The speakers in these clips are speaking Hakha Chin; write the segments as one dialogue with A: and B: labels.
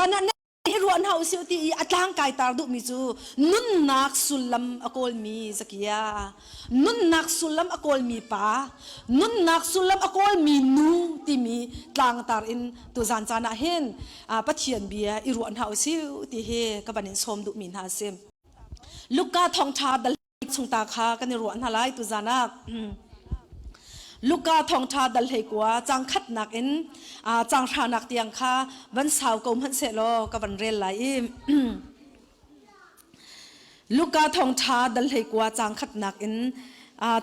A: Tuzan ah hi ruah hna usih ti i a tlangkai tar duhmi cu nunnak sullam a kawlmi Zakia, nunnak sullam a kawlmi pa, nunnak sullam a kawlmi nu timi tlangtar in tuzan caan ah hin Pathian bia i ruah hna usih ti hi ka van in sawm duhmi hna a si. Luka thawngṭha dal chungta kha kan i ruah hna lai tuzan ah. Luka thawngṭha dal 19 cang khatnak in cang hranak tiang kha van sau ko hmanh sehlaw ka van rel lai i Luka thawngṭha dal 19 cang khatnak in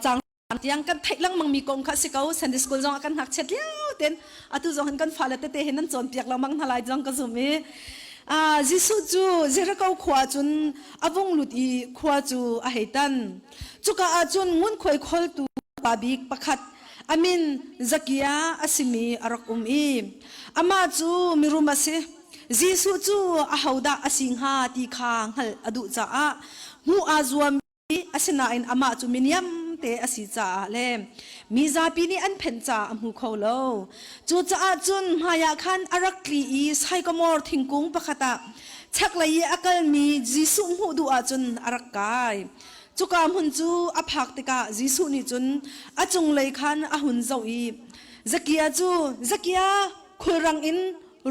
A: cang tiang kan theih lengmang mi kong kha si ko. Sunday school zong ah kan ngakchiat lio ten atu zong hin kan fale tete hin nan cawnpiak lengmang hna lai zong ka zum i Jesuh cu Jericho khua cun a vung lut i khua cu a hei tan. Cuka ah cun ngunkhuai kholtu pa bik pakhat a min Zakia a simi a rak um i amah cu mirum a si. Jesuh cu ahodah a si hnga ti kha hngalh a duh caah hmuh aa zuam. Asinain amah cu miniam te a si caah le mi zapi nih an phenh caah a hmu kho lo. Cucaah cun hmaiah khan a rak tli i saikamor thingkung pakhat ah chaklei i a kalmi Jesuh hmuh duh ahcun a rak kai. Cuka hmun cu a phak tikah Jesuh nih cun a cunglei khan a hun zoh i Zakia cu, Zakia, khulrang in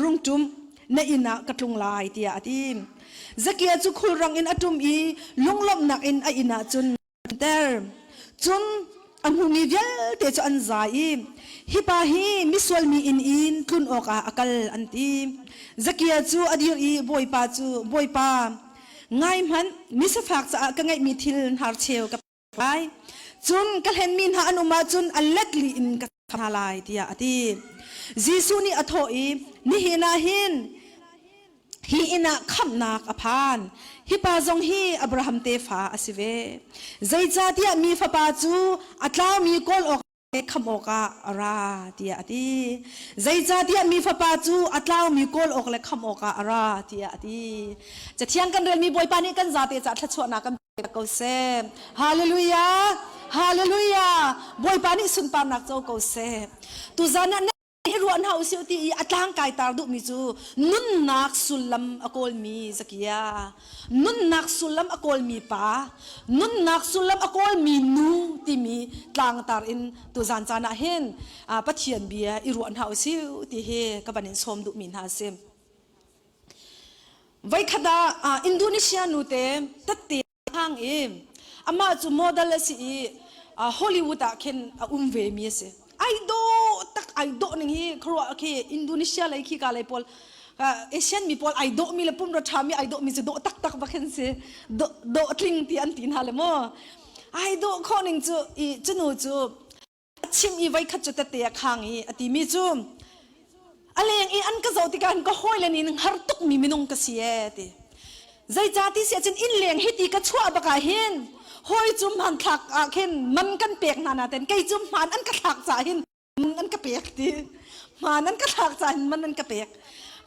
A: rung ṭum, na inn ah ka tlung lai tiah a ti. Zakia cu khulrang in a ṭum i lunglawmhnak in a inn ah cun ter. Cun a hmumi vialte cu an zai i hi pa hi misual mi inn in tlun awkah a kal an ti. Zakia cu a dir i Bawipa cu Bawipa, ngai hmanh, misafak caah ka ngeihmi thil hnarcheu ka lai. Cun ka hlenmi hna an um ahcun a let li in ka hna lai tiah a ti. Jesuh nih a thawh i nihin ah hin hi inn ah khamhnak a phan. Hi pa zong hi Abraham tefa a si ve. Zeicahtiah mi fapa cu a tlaumi kawl awk khamh awkah a ra tiah a ti. Zeicahtiah mi fapa cu a tlaumi kawl awk le khamh awkah a ra tiah a ti. Cathiang kan relmi Bawipa nih kan zate caah thluachuahnak kan pek ko seh. Hallelujah! Hallelujah! Bawipa nih sunparnak co ko seh. Tuzan ah hi ruah hna usih ti i a tlangkai tar duhmi cu nunnak sullam a kawlmi Zakia, nunnak sullam a kawlmi pa, nunnak sullam a kawlmi nu timi tlangtar in tuzan caan ah hin Pathian bia i ruah hna usih ti hi ka van in sawm duhmi hna a si. Voikhat ah Indonesia nute tatte hang i amah cu model a si i Hollywood ah khin a um ve mi a si. Ai dawh tak ai dawh ning hi khuaruah khi Indonesia lei khi ka lei pawl Asian mi pawl ai dawh mi le pumrua tha mi ai dawh mi cu dawh taktak bak hin si dawh tling ti an ti hna le mu ai dawh khawh ning cu i cunu cu a chim i voikhat cu tette a khang i a timi cu a leng i an ka zoh tikah ka hawile nih har tukmi minung ka si ee ti. Zeicah ti si ahcun inn leng hiti ka chuah bak ah hin hawi cu hmanthlak ah khin man kan pek hna naten kei cu hmaan an ka thlak caah hin man an ka pek ti. Hmaan an ka thlak caah hin man an ka pek.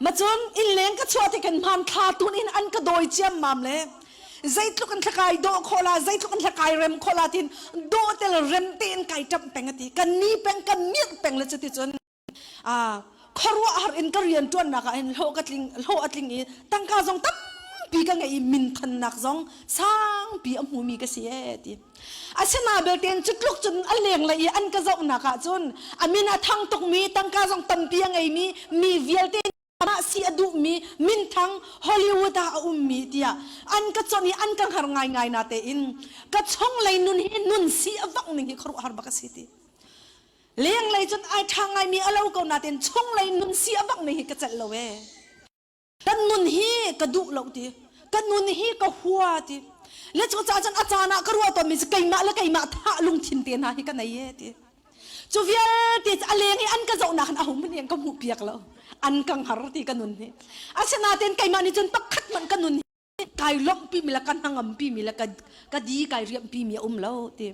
A: Macun inn leng ka chuah tik hin hmanthla tun in an ka dawi ciammam le zeitluk in thlakai dawh khawh la zeitluk in thlakai rem khawh la tin dawh tel rem tein kai ṭamh peng ati kan ni peng kan mirh peng le cuti cun a khuaruah har in ka rian ṭuannak ah hin hlawh ka tling hlawh a tling i tangka zong tampi ka ngei i minthannak zong sangpi a hmumi ka si ee ti. Asina belte cu tluk cun a lenglei i an ka zohnak ah cun a min a thang tukmi tangka zong tampi a ngeimi mi vialte mah si a duhmi minthang Hollywood ah a ummi tiah an ka chawnh i an ka hngar ngaingai na tein ka chunglei nun hi nun si a vak ning hi khuaruahhar bak a si ti. Lenglei cun ai ṭha ngaimi a lo ko natein chunglei nun si a vak ning hi ka celh lo ee. Kan nun hi ka duh lo ti. Ka nun hi ka hua ti. Le cu caah cun a caan ah ka ruah tawnmi cu keimah le keimah thah lungthin te hna hi ka nei ee ti. Cu vialte cu a leng i an ka zohnak in aho hmanh nih an ka hmuh piak lo. An ka hngar ti ka nun hi. Asinain keimah nih cun pakhat hmanh ka nun hi kai lawmhpi mi le ka hnangampi mi le ka, ka di kai riamhpi mi a um lo ti.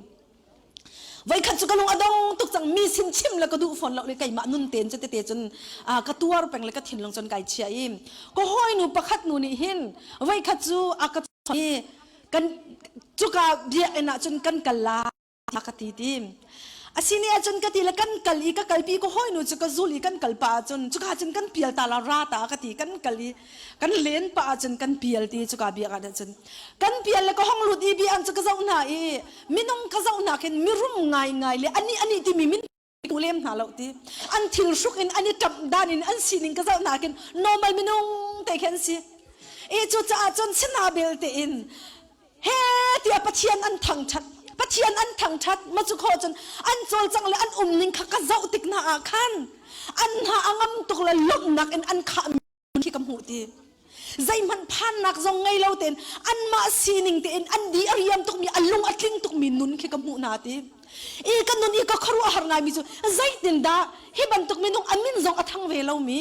A: Voikhat cu ka lung a dong tuk cang mi sin chim le ka duh fawn lo le keimah nun ten cu tete cun ka tuar peng le ka thinlung cun kai chia i ka hawinu pakhat nu nih hin voikhat cu a ka i kan cuka biakinn ah cun kan kal la a ka ti ti. Asini ahcun ka ti le kan kal i ka kalpi ka hawinu cu ka zul i kan kal pah ahcun cuka cun kan pial ta la ra ta ka ti kan kal i kan len pah ahcun kan pial ti cuka biak ah cun kan pial le ka hong lut i bia an cu ka zoh hna i minung ka zoh hna khin mirum ngai ngai le ani ani timi min ku lem hna lo ti an thil hruk in an i ṭamh dan in an sining ka zoh hna khin normal minung te khi an si i cucaah cun sina belte in he tiah Pathian an thangṭhat Pathian an thangṭhat ma cu kho cun an cawlcangh le an umning kha ka zoh tik hna ah khan an hna a ngam tuk le lawmhnak in an khah khi ka hmuh ti zeihmanh phannak zong ngei lo tein anmah sining tein an di a riam tukmi a lung a tling tukmi nun khi ka hmuh hna ti i ka nun i ka khuaruahhar ngaimi cu zeitindah hi bantuk minung a min zong a thang ve lomi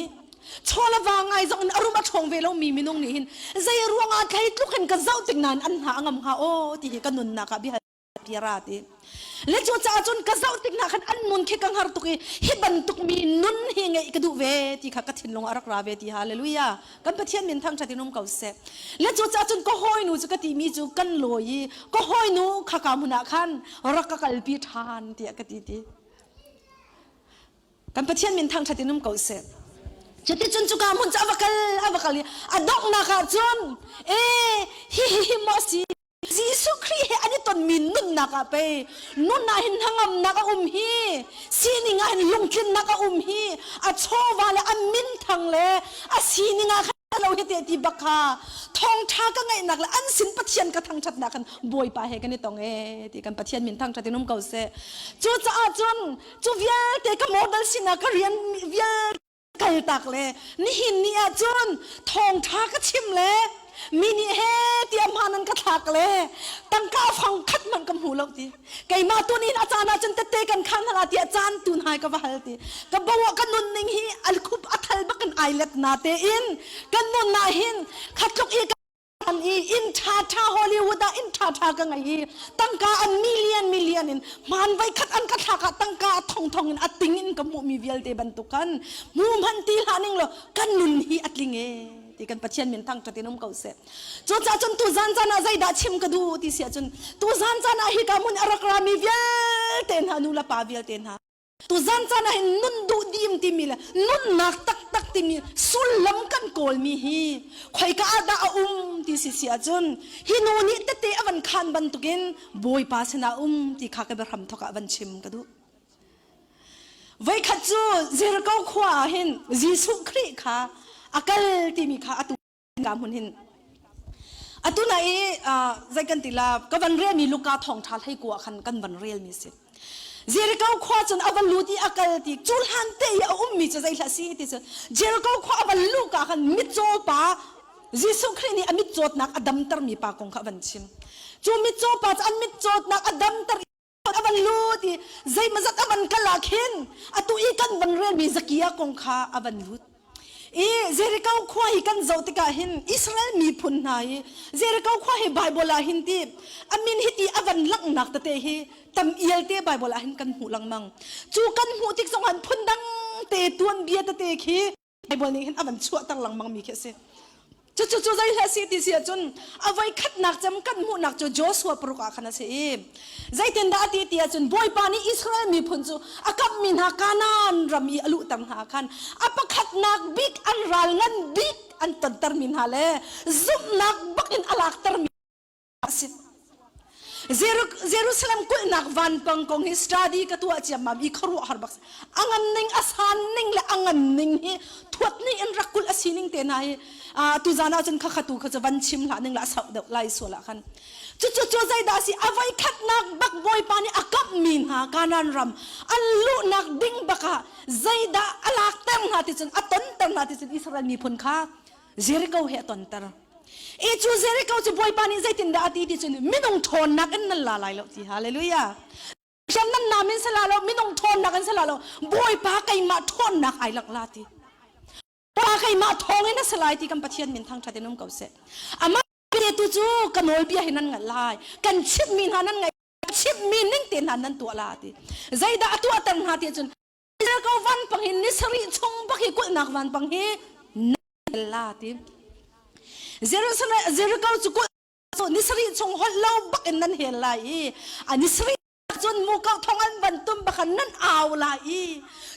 A: chawla va ngai zong in a rum a ṭhawng ve lomi minung nih hin zei ruangah thlei tluk in ka zoh tik nain an hna a ngam hnga aw ti hi ka nunnak ah bia piara ti le cu caah cun ka zoh tik hna khan an nun khi ka hngar tuk i hi bantuk mi nun hi ngeih ka duh ve ti kha ka thinlung a rak ra ve ti hallelujah kan Pathian min thangṭhat in um ko seh le cu caah cun ka hawinu cu ka timi cu kan lawi i ka hawinu kha ka hmun ah khan rak ka kalpi ṭhan tiah ka ti ti Kan Pathian min thangṭhat in um ko seh. Cuticun cuka hmun cu a va kal a va kal i a donghnak ah cun e hi hi hi maw si Jesuh Khrih he an i tonmi nunnak ah pei nun ah hin hnangamnak a um hi sining ah hin lungtlinnak a um hi a chawva le a minthang le a sining ah khan lo hi te ti bak kha thawngṭha ka ngaihnak le an sin Pathian ka thangṭhatnak khan Bawipa he kan i tong e ti kan Pathian min thangṭhat in um ko seh. Cucaah cun Cu vialte ka model sinah ka rian vialte kaltak le nihin ni ah cun thawngṭha ka chim le mi nih he tiah hmaan an ka thlak le tangka fang khat hmanh ka hmu lo ti keimah tu nih a caan ah cun tette kan khan hna tiah caan tu hna ka va hal ti ka bo ah ka nun ning hi al khup a thal bak in ai let na te in kan nun ah hin khatluk i an i inn ṭha ṭha Hollywood ah inn ṭha ṭha ka ngei i tangka an million million in hmaan voi khat an ka thlak ah tangka a thong thong in a ting in ka hmuhmi vialte bantuk khan hmu hmanh ti hlah ning law kan nun hi a tling e ti kan Pathian min thangṭhat in um ko seh. Cucaah cun tu zan caan ah zeidah chim ka duh ti si ahcun tu zan caan ah hika hmun a rak rami vialte hna nu le pa vialte hna Tuzan caan ah hin nun duh dim timi le nunnak taktak timi sullam kan kawlmi hi khoika ah dah a um ti si si ahcun hi nu nih tete a van khan bantukin Bawipa sinah um ti kha ka biahram thawk ah van chim ka duh. Voikhat cu Jericho khua ah hin Jesuh Khrih kha a kal timi kha atu ka hmun hin atu na i zei kan ti la ka van relmi Luka thawngṭha hlei kua khan kan van relmi si Jericho khua cun a va lut i a kal ti cu hlan te i a ummi cu zei hlah si ti cu Jericho khua a van luh ka khan mitcaw pa Jesuh Khrih nih a mitcawtnak a damtermi pa kong kha a van chim cu mitcaw pa cu an mitcawtnak a damter a van lut i zeimazat a van kal ah khin atu i kan van relmi Zakia kong kha a van lut i Jericho khua hi kan zoh tikah hin Israel miphun hna hi Jericho khua hi Bible ah hin ti a min hi ti a van langhnak tete hi tam ial te Bible ah hin kan hmuh lengmang cu kan hmuh tik zong ah phundang te tuanbia tete khi Bible nih hin a van chuahter lengmang mi khi a si. Cucu cu zei hlah si ti si ahcun a voi khatnak cem kan hmuhnak cu Joshua paruk ah khan a si i zeitindah a ti ti ahcun Bawipa nih Israel miphun cu a kamhmi hna Kanaan ram i a luhter hna khan a pakhatnak bik an ral ngan bik an tontermi hna le zumhnak bak in a laktermi a si. Jerusalem kulhnak vanpang kong hi study ka tuah ciammam i khuaruahhar bak a ngan ning a san ning le a ngan ning hi thuat nih in rak kulh a si ning te hna hi tu zan ah cun kha tu kha cu van chim hlah ning la a sauh deuh lai sual ah khan cucu cu zeidah si a voi khatnak bak bawipa nih a kamhmi hna Kanaan ram an luhnak ding bak ah zeidah a lakter hna ti cun a tonter hna ti cun Israel miphun kha Jericho he a tonter I cu Jericho cu Bawipa nih zeitindah a ti ti cun minung ṭhawnnak in nan la lai lo ti hallelujah Hriam nan nam in sala lo minung ṭhawnnak in sala lo Bawipa keimah ṭhawnnak ai lak la ti Pa keimah thawng in a si lai ti kan Pathian min thangṭhat in um ko seh amah tu cu ka nawlbia hi nan ngalh lai kan chimhmi hna nan ngaih chimhmi ning te hna nan tuah la ti zeidah a tuahter hna ti cun Jericho vanpang hi ni sarih chung bak hi kulhnak vanpang hi la ti Jerusalem Jericho cu kulh cu ni sarih chung holh lo bak in nan hel lai i a ni sarih cun mu kau thong an van tum bak. kha nan au lai i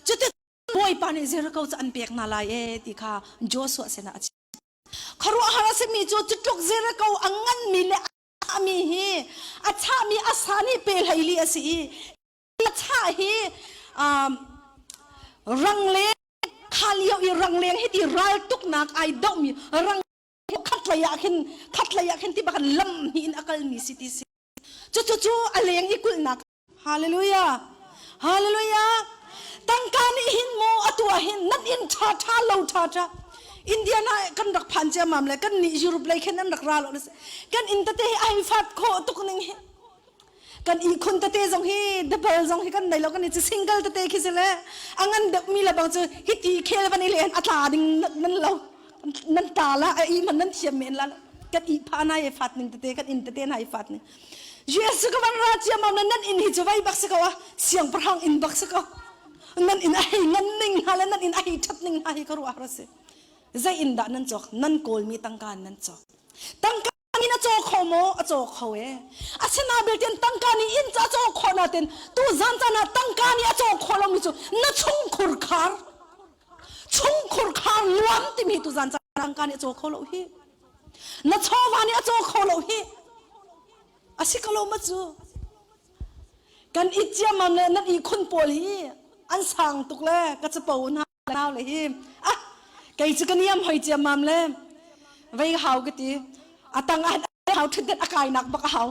A: cuti Bawipa nih Jericho cu an pek hna lai e ti kha Joshua sinah a chim. Khuaruahhar a simi cu cutluk Jericho a nganmi le a mi hi a chahmi a sa nih pe hleili a si i a chah hi um, rangleng kha lio i rangleng hi ti raltuknak ai dohmi rang khatlei ah khin khatlei ah khin ti bak lam hnih in a kalmi si ti si cucu cu a leng i kulhnak hallelujah hallelujah tangka nih hin mu atu ah hin nan inn ṭha ṭha lo ṭha ṭha Indiana kan rak phan ciamam le kan nih Europe lei khin an rak ra lo kan inn tete hi ai fat khawh tuk ning hi Kan ihkhun tete zong hi double zong hi kan nei lo kan i cu single tete khi si le a ngan deuh mi le bang cu hiti khel van i len a tla ding nan lo nan tla la a i man nan thiam men la kan i pha na i fat ning tete kan in tete na i fat ning US ka van ra chiam nan nan in hi cu vai bak si ko a siangpahrang in bak si ko nan in a hei ngan ning hna le nan in a hei that ning hna hi ka ruah har si zei in dah nan cawk nan kawl mi tangka nan cawk tangka in a caw kho maw? A caw kho e. Asinain belten tangka nih inn cu a caw khawh nain tu zan caan ah tangka nih a caw khawh lomi cu na chungkhur khar chungkhur khar nuam timi tu zan caan tangka nih a caw kho lo hi. Na chawva nih a caw kho lo hi. A si ko lo ma cu? Kan i ciamam le nan ihkhun pawl hi an sang tuk le ka capo hna. Nau le hi ah kei cu ka niam hoi ciammam le vei hau ka ti a tang ah hau thutdet a kainak bak a hau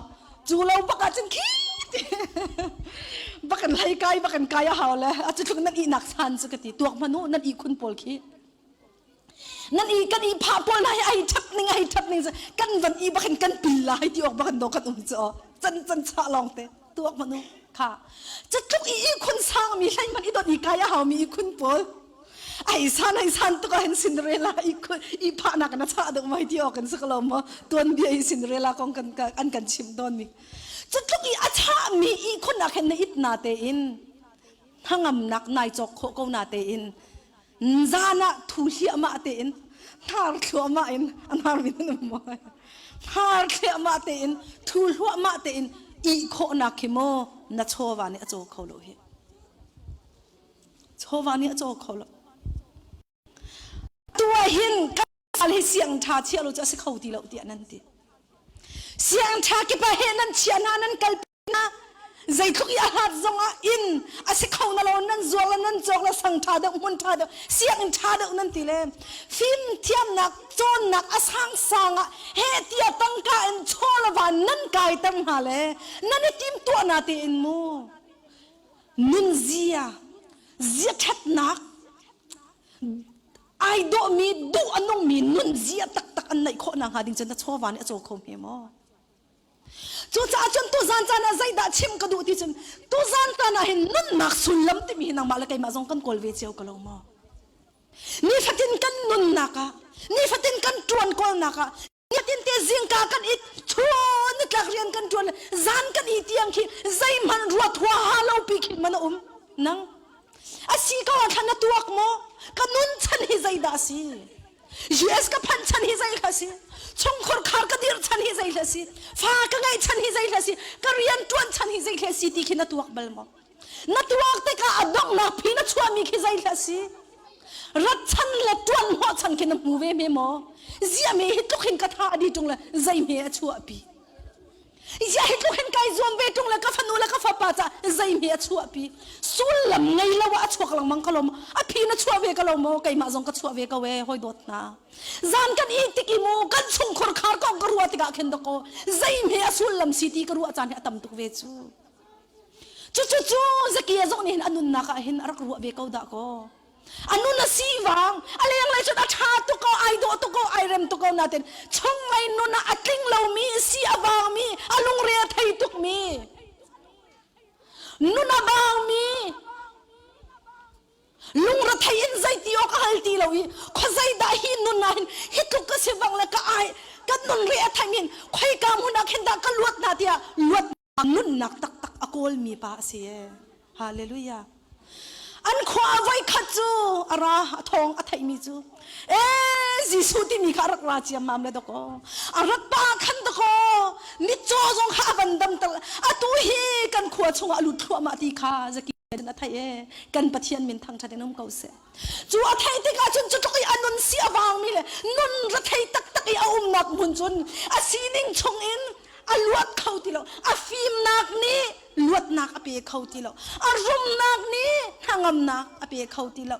A: cu lo bak ah cun khi ti bak an hlei kai bak an kai a hau le a cu thluk nan ihnak san cu ka ti tuak hmanu nan ihkhun pawl khi nan i kan i phah pawl hna hi ai thap ning ai thap ning kan van i bak in kan pil lai ti awk bak an do kan um cu can can chah lawng te tuak hmanu kha catluk i ihkhun sangmi hlei hmanh i dot i kai a haumi ihkhun pawl ai san ai san tuk ah hin Cinderella ihkhun i phahnak na chah deuh mai ti awk kan si ko lo maw tuanbia i Cinderella kong kan an kan chimh tawn mi cutluk i a chahmi ihkhun ah khin na it na tein hnangamnak nai cawk khawh ko na tein Zan ah thu hliahmah tein hnar thluahmah in a hnar min an um maw hnar thliahmah tein thu hluahmah tein ih khawhnak khi maw na chawva nih a caw kho lo hi chawva nih a caw kho lo tu ah hin kan hi siang ṭha chia lo cu a si kho ti lo tiah nan ti siang ṭha kipa he nan chia hna nan kal na zeitluk i a hlat zongah inn a si kho na lo nan zuar le nan cawk le sang ṭha deuh hmun ṭha deuh sianginn ṭha deuh nan ti le fim thiamnak cawnnak a sang sang ah he tia tangka in chaw le van nan kaiter hna le nan i tim tuah na tein mu nunzia zia ṭhatnak ai dawhmi duh a nungmi nunzia taktak an neih khawh nakhnga ding cun na chawva nih a caw kho hme maw Cucaah cun tuzan caan ah zeidah chim ka duh ti cun tuzan caan ah hin nunnak sullam timi hi nangmah le keimah zong kan kawl ve cio ko lo maw? Nifatin kan nunnak ah, nifatin kan ṭuan kawlnak ah, nifatin te zingka kan i chun nitlak rian kan ṭuan zan kan i tiang khi zeihmanh ruat huaha lo pi khi man a um nang a si ko ah thlan na tuak maw ka nun chan hi zeidah a si US ka phanh chan hi zei hla si chungkhur khar ka dir chan hi zei hla si fa ka ngeih chan hi zei hla si ka rian tuan chan hi zei hla si ti khi na tuak bal maw na tuak tikah a donghnak phi na chuahmi khi zei hla si rat chan le tuan hnawh chan khi na hmu ve me maw zia me hi tluk hin ka tha a di tung le zei me a chuahpi Ziah hi tluk hin kai zuam ve ṭung le ka fanu le ka fapa ca zeihme a chuahpi sullam ngei lo ah a chuak lengmang ka lo maw a phi na chuah ve ka lo maw keimah zong ka chuah ve ko e hawi dawt hna zan kan i tik i mu kan chungkhur khar kong ka ruah tikah khin dakaw zeihme a sullam si ti ka ruah caan hi a tam tuk ve cu cucu cu Zakia zong nih hin a nunnak ah hin a rak ruah ve ko dah kaw A nun a sivang, a lenglei cun a ṭha tuk ko, ai dawh tuk ko, ai rem tuk ko nain chunglei nun ah a tling lomi, si a vangmi, a lungre a thei tukmi, nun a vangmi, lungrethei in zeiti awk a hal ti lo i khuazeidah hi nun ah hin hi tluk ka si vang le ka ai ka nun re a theimi hin khoika hmun ah khin dah ka luat hna tiah luat nunnak taktak a kawlmi pa a si ee. Hallelujah. An khua voi khat cu a ra a thawng a theihmi cu ee Jesuh timi kha a rak ra ciammam le dakaw a rat pa khan dakaw mitcaw zong kha a van dam tal atu hi kan khua chungah a lut thluahmah ti kha zaki. A theih e. Kan Pathian min thangṭhat in um ko seh. Cu a theih tikah cun cu tluk i a nun si a vangmi le nun rethei taktak i a umnak hmun cun a sining chung in a luat kho ti lo. A fimnak nih luatnak a pe kho ti lo. A rumnak nih hnangamnak a pe kho ti lo.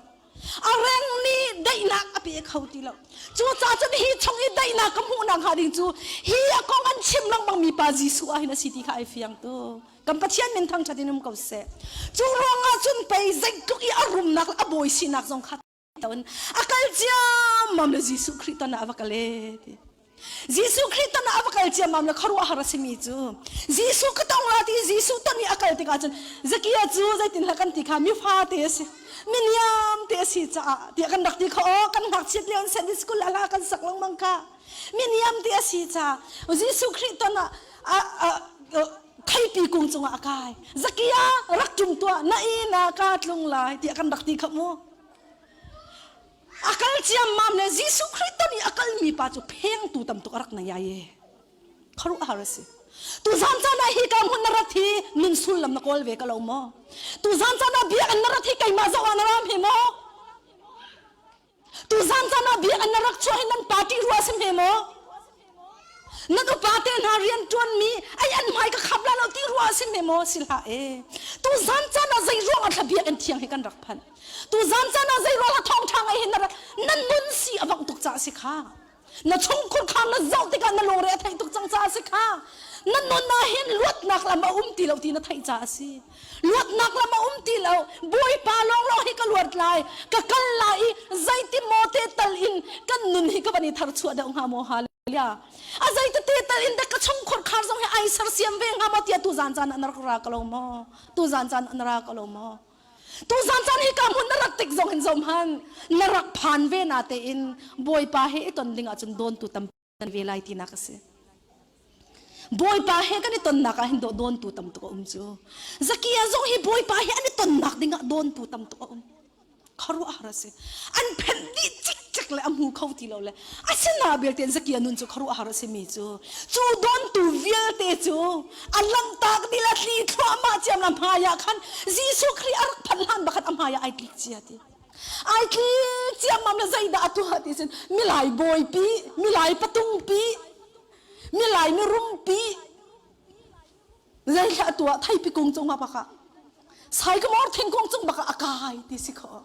A: A reng nih daihnak a pe kho ti lo. Cucaah cun hi chung i daihnak ka hmuhnak hnga ding cu hi a kong an chim lengmang mi pa Jesuh ah hin a si ti kha ai fiang tu. Kan Pathian min thangṭhat in um ko seh. Cu ruangah cun pei zeitluk i a rumnak le a bawi sinak zong kha in a kal ciammam le Jesuh Khrih ton ah a va kal e ti. Jesuh Khrih ton ah a va kal ciammam le khuaruahhar a simi cu Jesuh ka tong la ti Jesuh ton i a kal tikah cun Zakia cu zeitin hla kan ti kha mi fate a si miniam te a si caah tiah kan rak ti kha aw kan ngakchiat lio in Sunday school ah hla kan sak lengmang kha miniam te a si caah Jesuh Khrih ton ah theipi kung cungah a kai. Zakia rak ṭum tuah, na inn ah ka tlung lai tiah kan rak ti kha mu. A kal ciammam le Jesuh Khrih ton i a kalmi pa cu phengtu tam tuk a rak nei ai e. Khuaruahhar a si. Tu zan caan ah hi ka hmun na rat hi nun sullam na kawl ve ka lo maw? Tu zan caan ah biakinn na rat hi keimah zoh ah na ram hi maw? Tuzan caan ah biakinn na rak chuah hi nan party rua a si hme maw? Nan upa te hna rian ṭuanmi ai an hmai ka khap la lo ti rua a si hme maw? Si hlah e. Tuzan caan ah zei ruang ah thla biakinn thiang hi kan rak phanh? Tuzan caan ah zei ruang ah thawngṭha ngai hi na rak nan nun si a vangh tuk caah si kha. Na chungkhur kha na zoh tikah na lungre a theih tuk cang caah a si kha. Na nun ah hin luatnak lam a um ti lo ti na theih caah a si. Luatnak lam a um ti lo. Bawipa lawnglawng hi ka luat lai. Ka kal lai i zeiti maw te tal in kan nun hi ka van i tharchuah deuh hnga maw? Hallelujah. A zeiti te tal in dek ka chungkhur khar zong hi ai sersiam ve hnga maw tiah tu zan caan ah na rak ra ka lo maw? Tu zan caan ah na ra ka lo maw? Tuzan caan hi ka hmun na rat tik zong in zom han na rak phan ve na tein Bawipa he i ton ding ahcun dawntu tampi nan ve lai tinak a si. Bawipa he kan i tonnak ah hin dawntu tam tuk a um cu. Zakia zong hi Bawipa he an i tonnak ding ah dawntu tam tuk a um. Khuaruahhar a si. An phenh dih cikcek le a hmu kho ti lo le asina belte in Zakia nun cu khuaruahhar a simi cu cu dawntu vialte cu a langhtak dil a tli thluahmah ciam la hmai ah khan Jesuh Khrih a rak phanh hlan bakhat a hmai ah ai tlik cia ti. Ai tlik ciammam le zeidah a tuah ti sin milai bawipi, milai patungpi, milai mirumpi Zeihlah a tuah theipi kung cungah bakah saikamor thingkung cung bakah a kai ti si kho.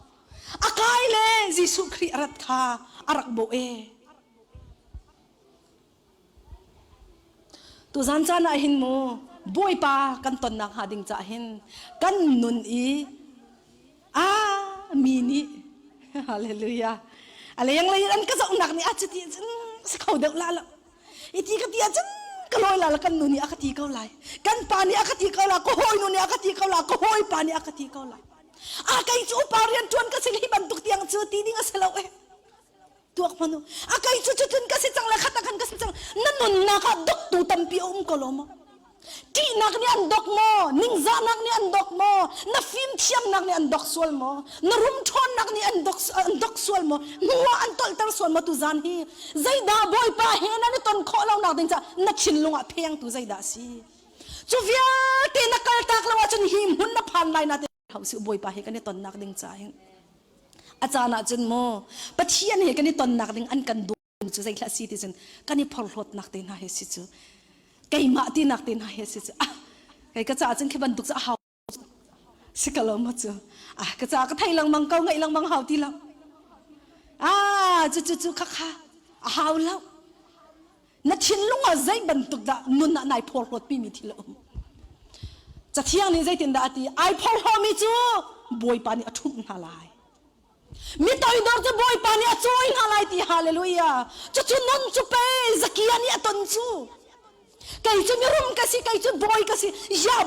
A: A kai le Jesuh Khrih a rat kha a rak bawh e. Tuzan caan ah hin mu Bawipa kan tonnak hnga ding cah hin kan nun i a mi nih hallelujah a lenglei in an ka zohnak nih a cuti cun si kho deuh la lo iti ka ti ahcun ka lawi la kan nu nih a ka ti ko lai kan pa nih a ka ti ko la ka hawi nu nih a ka ti ko la ka hawi pa nih a ka ti ko lai a kei cu upa rian ṭuan ka si hi bantuk tiang cu ti ding a si lo eh tuak hmanu a kei cu cutlun ka si cang le khat khan ka si cang na nunnak ah doktu tampi a um ko lo maw ṭihnak nih an dok maw ningzahnak nih an dok maw na fimthiamnak nih an dok sual maw na rumṭhawnnak nih an dok an dok sual maw hnu ah an tolhter sual maw tuzan hi zeidah bawipa he nan i ton khawh lonak ding caah na thinlung ah phengtu zeidah a si cu vialte na kaltak lo ahcun hi hmun na phan lai na te hau si bawipa he kan i tonnak ding caah hin a caan ah cun maw Pathian he kan i tonnak ding an kan duh cu zeithlah si ti cun kan i phorhlawtnak te hna he si cu keimah tinak te hna he si cu ah kei ka caah cun khi bantuk cu a hau si ka lo ma cu ah ka caah ka thei lengmang ko ngaih lengmang hau ti lo ah cu cu cu kha kha a hau lo Na thinlung ah zei bantuk dah nun ah nai phorhlawtmi mi thil a um? Cathiang nih zeitindah a ti? Ai phorhlawmi cu Bawipa nih a ṭhumh hna lai. Mi toidor cu Bawipa nih a cawi hna lai ti hallelujah. Cucu nun cu pe Zakia nih a ton cu. Kei cu mirum ka si, kei cu bawi ka si. Ya.